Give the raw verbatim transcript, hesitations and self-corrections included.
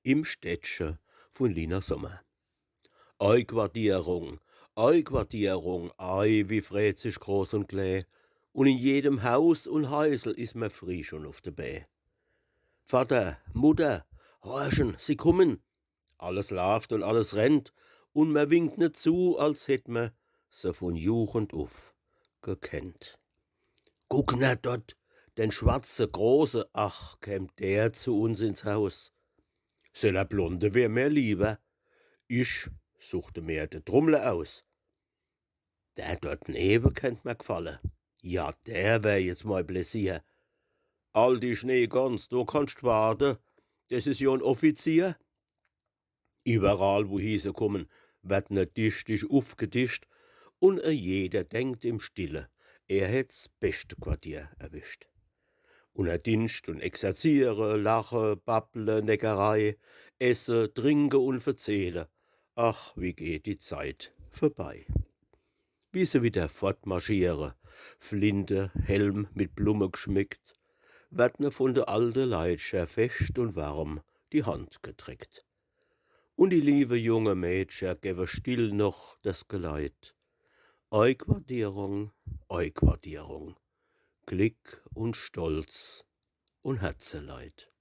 Im Städtche vun Lina Sommer. Eiquartierung, Eiquartierung, ei, wie freet sich Groß un Klä. Un in jedem Haus un Heisel is mer frieh schun uf de Bä. Vatter, Mutter, horchen, sie kummen! Alles laaft un alles rennt, un mer winkt ne zu, als hätt mer se vun Jugend uf gekennt. „Guck na dort, den schwarze Große, ach, käm der zu uns ins Haus. Seller Blonde wär mer liewer. Ich suchte mer de Trummler aus. Der dort newe kennt mer gfalle. Ja, der wär jetzt mei Pläsier. All die Schneegans, do kannscht warte, des is jo en Offizier.“ Iwwerall, wuhi se kummen, werd ne dichtig ufgedischt, un e jeder denkt im Stille, er hätt's beschte Quartier erwischt. Unner Dinscht un Exerziere, Lache, Babble, Neckerei, Esse, Trinke un Verzehle, ach, wie geht die Zeit vorbei. Wie se widder fortmarschiere, Flinte, Helm mit Blumme gschmickt, werd ne vun de alte Leitcher fescht un warm die Hand gedrickt. Un die liewe junge Mädcher gewwe still noch des Geleit. Eiquartierung, Eiquartierung, Glick un Stolz un Herzeleid.